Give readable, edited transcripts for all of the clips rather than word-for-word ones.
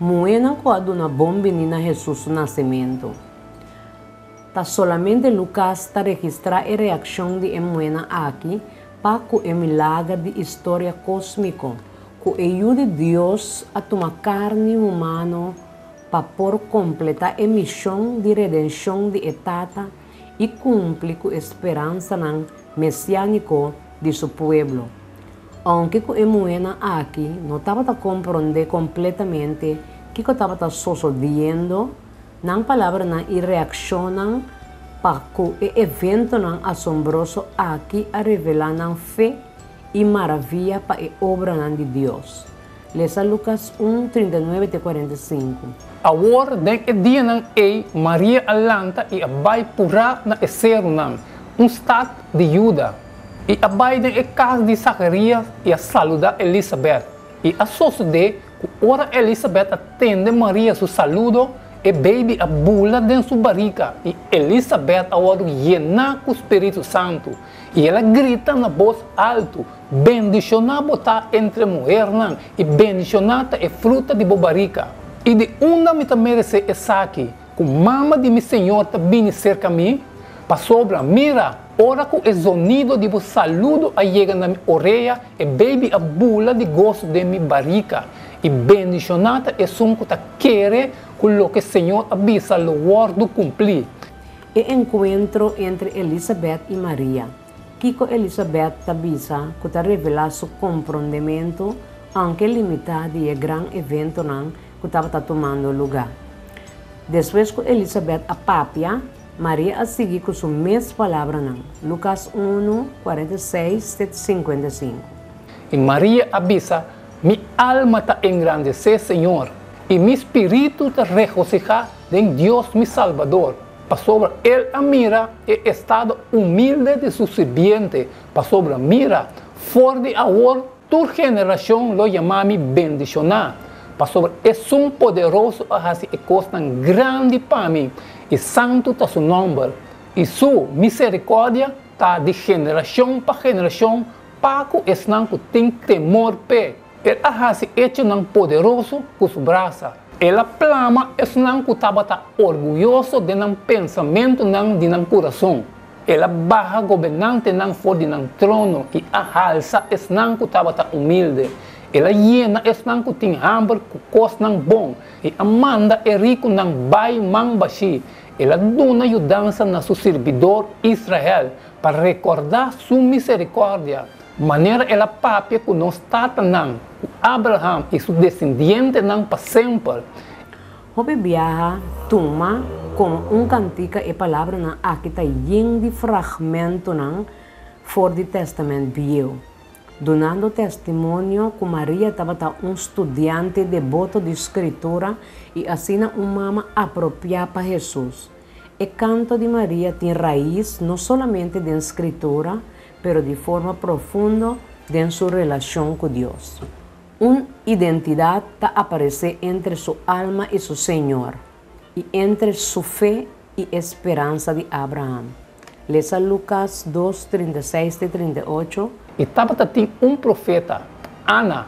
Muhénan ku a duna bon bini na Hesus su nasementu. Ta solamente Lukas ta registrá e reakshon di e muhénan aki pa ku e milager di historia kósmiko, ku e Yu di Dios a tuma karni humano pa por kompletá e mishon di redenshon di e Tata i kumpli ku e speransanan mesiániko di su pueblo. Ounke ku e muhénan aki no tabata komprondé kompletamente kiko tabata sosodiendo, Nan palabranan i reakshonnan pa ku e eventonan asombroso aki a revelá nan fe i maravia pa e obranan di Dios. Lesa Lukas un, 39 te 45. Awor den e dianan ei Maria a lanta i a bai purá na e serunan, un stat di Juda, i a bai den e kas di Zacharias i a saludá Elisabet. I a sosodé Ku ora Elisabet a tende Maria su saludo, e beibi a bula den su barika i Elisabet a wòrdu yená ku spiritu santu, i el a grita na bos altu, Bendishoná bo ta entre muhernan, i bendishoná ta e fruta di bo barika! I di unda mi ta meresé esaki, ku mama di mi Señor ta bini serka mi? Pasobra, mira, ora ku e zonido di bo saludo a yega na mi orea, E baby a bula di goso den mi barika, i bendishoná ta esun ku ta kere ku loke Señor a bisa lo wòrdu kumplí. E enkuentro entre Elisabet i Maria. Kiko Elisabet ta bisa ku ta revelá su komprondementu, aunke limitá, di e gran eventonan ku tabata tumando lugá? Despues ku Elisabet a papia, Maria a sigui ku su mes palabranan, Lukas unu, 46 te 55. I Maria a bisa, Mi alma ta engrandesé Señor, i mi spiritu ta regosihá den Dios mi Salbador, pasobra El a mira e estado humilde di su sirbiente, pasobra mira, for di awor Tur generashon lo yama mi bendishoná, pasobra Esun Poderoso a hasi e kosnan grandi pa mi, i santu ta su nòmber, i su miserikòrdia ta di generashon pa generashon pa ku esnan ku tin temor p'e. El a hasi echonan poderoso ku su brasa. El a plama esnan ku tabata orguyoso den nan pensamentunan di nan kurason. El a baha gobernantenan for di nan trono i a halsa esnan ku tabata humilde. El a yena esnan ku tin hamber ku kosnan bon i a manda e rikunan bai man bashí. El a duna yudansa na su sirbidor Israel pa rekordá su miserikòrdia, manera el a papia ku nos tatanan, ku Abraham i su desendientenan pa semper. Hopi biaha tuma komo un kantika e palabranan aki ta yen di fragmentonan for di Tèstamènt Bieu, dunando testimonio ku Maria tabata un studiante deboto di Skritura i asina un mama apropiá pa Hesus. E kanto di Maria tin rais no solamente den Skritura, pero di forma profundo den su relashon ku Dios. Un identidat ta aparesé entre su alma i su Señor, i entre su fe i e speransa di Abraham. Lesa Lukas dos, 36 te 38. I tabata tin un profeta, Ana,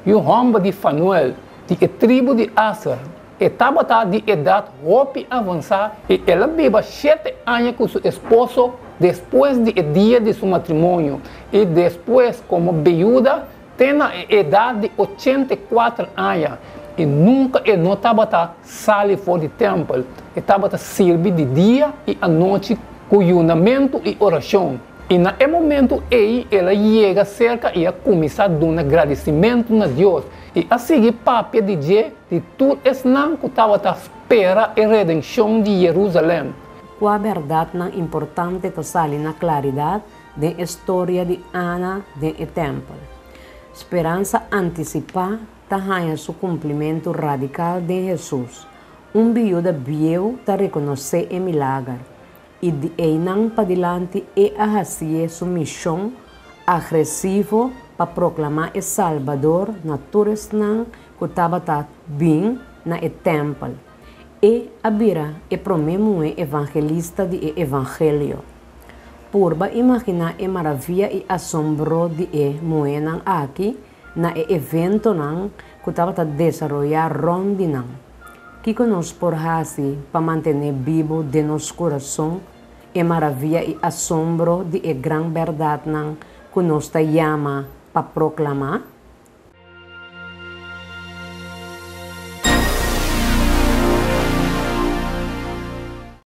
yu hòmber di Fanuel, di e tribu di Aser. E tabata di edat hopi avansá i el a biba shete aña ku su esposo despues di e dia di su matrimonio i despues komo biuda Te na e edat di 84 aña i nunka e no tabata sali for di tèmpel, e tabata sirbi di dia i anochi ku yunamentu i orashon. I na e momentu ei el a yega serka i a kuminsá duna gradisimentu na Dios i a sigui papia di dje di tur esnan ku tabata spera e redenshon di Jerusalèm. Kua bèrdatnan importante ta sali na klaridat Den e storia di Ana den e tèmpel, speransa antisipá ta haña su kumplimentu radikal den Hesus. Un biuda bieu ta rekonosé e milager, i di einan padilanti e a hasié su mishon agresivo pa proklamá e Salbador na tur esnan ku tabata bin na e tèmpel. E a bira e promé muhé evangelista di e evangelio. Purba imaginá e maravia i asombro di e muhénan aki na e eventonan ku tabata desaroyá rònt di nan. Kiko nos por hasi pa mantené bibu den nos kurason e maravia i asombro di e gran bèrdatnan ku nos ta yama pa proklamá?